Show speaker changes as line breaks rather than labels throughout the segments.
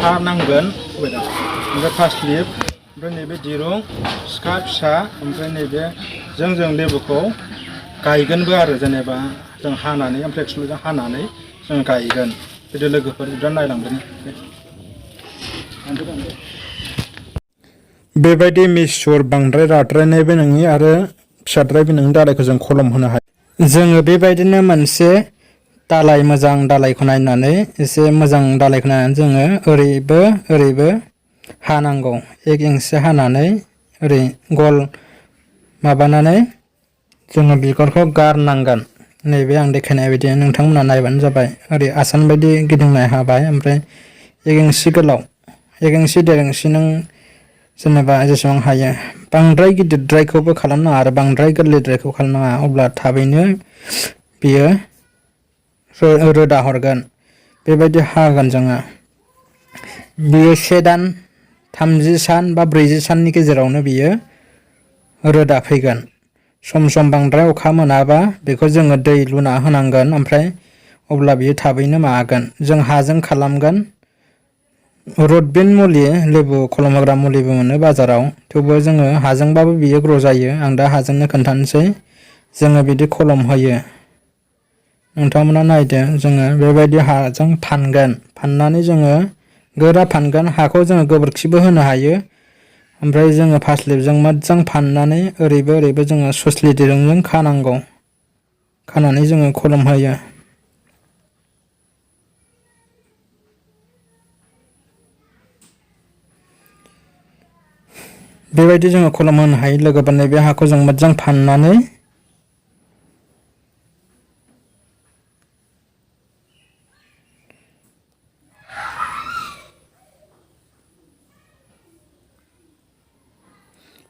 हा नांगोन ओमफ्राय फास्लिप ओमफ्राय नैबे दिरुं सिखा फिसा ओमफ्राय नैबे जों लेबुखौ गायगोनबो आरो जेनेबा जों हानानै ओमफ्राय एक्सुवेलि हानानै जों गायगोन बिदि लोगोफोर बिराद नायलांगोन बेबायदि मिसुर बांद्राय राद्रायनायबो नङि आरो फिसाद्रायबो नोंनि दालायखौ जों खलम होनो हायो जोङो बेबायदिनो मोनसे दालाय मोजां दालायखौ नायनानै एसे मोजां दालायखौ नायनानै जोङो ओरैबो हानांगौ 1 इंचि हानानै ओरै गल माबानानै जोङो बिगुरखौ गारनांगोन नैबे आं देखायनाय बायदि नोंथांमोना नायबानो जाबाय ओरै आसान बायदि गिदिंनाय हाबाय ओमफ्राय 1 इंचि गोलाव 1 इंचि 1.5 इंचि नों जेनेबा जेसेबां हायो बांद्राय गिदिरद्रायखौबो खालामनाङा आरो बांद्राय गोरलैद्रायखौ खालामनाङा अब्ला थाबैनो बियो रोदा हरगोन बेबायदि हागोन जोङो बियो 1 दान 30 सान बा 40 साननि गेजेरावनो बियो रोदा फैगोन सम बांद्राय अखा मोनाबा बेखौ जोङो दै लुना होनांगोन ओमफ्राय अब्ला बियो थाबैनो मागोन जों हाजों खालामगोन रुटबिन मुलि लेबु खलम होग्रा मुलिबो मोनो बाजाराव थेवबो जोङो हाजोंबाबो बियो ग्र' जायो आं दा हाजोंनो खोन्थानोसै जोङो बिदि खलम होयो नोंथांमोना नायदो जोङो बेबायदि हाजों फाननानै जोङो गोरा फानगोन हाखौ जोङो गोबोरखिबो होनो हायो ओमफ्राय जोङो फास्लिपजों मोजां फाननानै ओरैबो जोङो सुस्लि दिरुंजों खानांगौ खानानै जोङो खलम होयो बेबायदि जोङो खलम होनो हायो लोगोफोर नैबे हाखौ जों मोजां फाननानै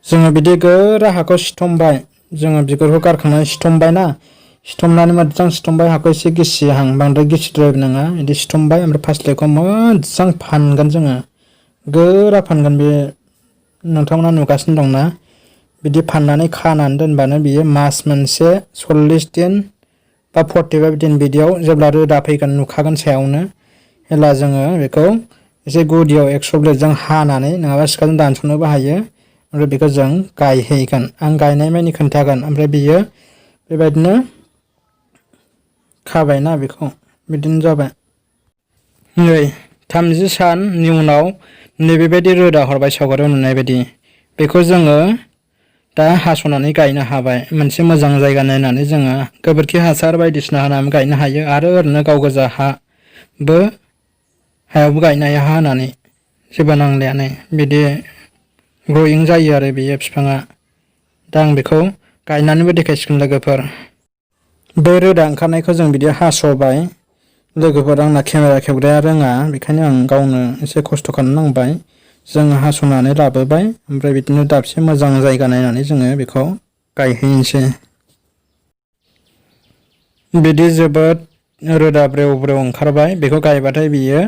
जोङो बिदि गोरा हाखौ सिथमबाय जोङो बिगुरखौ गारखांनानै सिथमनानै मोजां सिथमबाय हाखौ एसे गिसिहां बांद्राय गिसिद्रायबो नङा बिदि सिथमबाय ओमफ्राय फास्लिपखौ मोजां फानगोन जोङो गोरा फानगोन बे नोंथांमोना नुगासिनो दंना बिदि फाननानै खानानै दोनबानो बियो मास मोनसे 40 दिन बा 45 दिन बिदियाव जेब्ला रोदा फैगोन नुखागोन सायावनो अब्ला जोङो बेखौ एसे गुदियाव 100 ब्लेडजों हानानै नङाबा सिखाजों दानस'नोबो हायो ओमफ्राय बेखौ जों गायहैगोन आं गायनाय मानि खोन्थागोन ओमफ्राय बियो बेबायदिनो खाबायना बेखौ बिदिनो जाबाय नै 30 साननि उनाव नैबेबायदि रोदा हरबाय सावगारियाव नुनाय बायदि बेखौ जोङो दा हास'नानै गायनो हाबाय मोनसे मोजां जायगा नायनानै जोङो गोबोरखि हासार बायदिसिना होनानै गायनो हायो आरो ओरैनो गाव गोजा हायावबो गायनो हायो हा होनानै जेबो नांलायानो बिदि ग्रयिं जायो आरो बेयो बिफाङा दा आं बेखौ गायनानैबो देखायसिगोन लोगोफोर बे रोदा ओंखारनायखौ जों बिदि हास'बाय लोगोफोर आंना केमेरा खेबग्राया रोङा बेखायनो आं गावनो एसे खस्थ' खालामनांबाय जों हास'नानै लाबोबाय ओमफ्राय बिदिनो दाबसे मोजां जायगा नायनानै जोङो बेखौ गायहैनोसै बिदि जोबोद रोदा ब्रेव ओंखारबाय बेखौ गायबाथाय बियो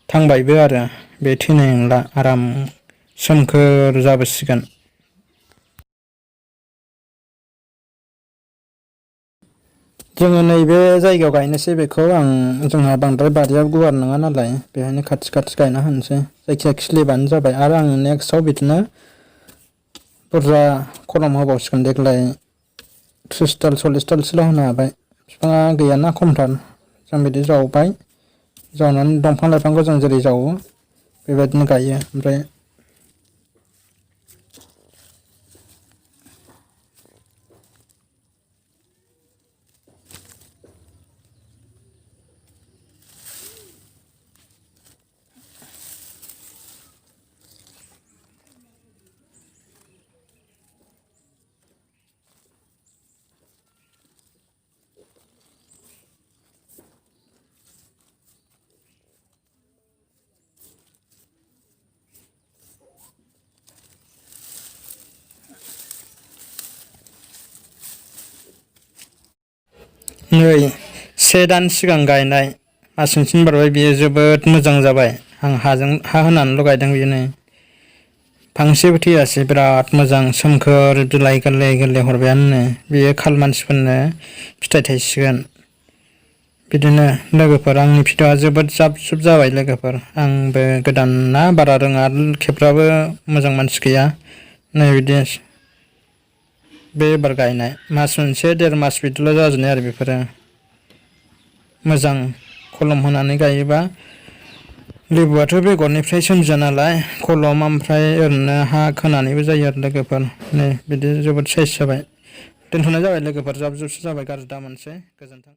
थांबायबो आरो बे थैनाय नंला आराम सोमखोर जाबोसिगोन जोङो नैबे जायगायाव गायनोसै बेखौ जोंहा बांद्राय बारिया गुवार नङा नालाय बेहायनो खाथि गायना होनोसै जायखिया खिलिबानो जाबाय आरो आङो नेक्स्टआव बिदिनो बुरजा खलम होबावसिगोन देग्लाय 30 दाल 40 दालसोल' होनो हाबाय बिफाङा गैयाना खमथार जों बिदि जावनानै दंफां लाइफांखौ जों जेरै जावो बेबायदिनो गायो ओमफ्राय नै 1 दान सिगां गायनाय मास मोनसेनि बारबाय बियो जोबोद मोजां जाबाय आं हा होनानैल' गायदों बियो नै फांसेबो थैयासै बिराद मोजां सोमखोर बिलाइ गोरलै हरबायानो बियो मानसिफोरनो फिथाइ थायसिगोन बिदिनो लोगोफोर आंनि भिडिअआ जोबोद जाब जुब जाबाय लोगोफोर आंबो गोदान ना बारा रोङा खेबग्राबो मोजां मानसि गैया नै बिदि बे एबार गायनाय मास मोनसे 1.5 मास बिदिल' जाजोबनाय आरो बेफोरो मोजां कलम होनानै गायोबा लेबुआथ' बेगरनिफ्राय सोमजिया नालाय कलम ओमफ्राय ओरैनो हा खोनानैबो जायो आरो लोगोफोर नै बिदि जोबोद साइज जाबाय दोनथ'नाय जाबाय लोगोफोर जाब जुबसो जाबाय गाज्रि दा मोनसै गोजोन्थों।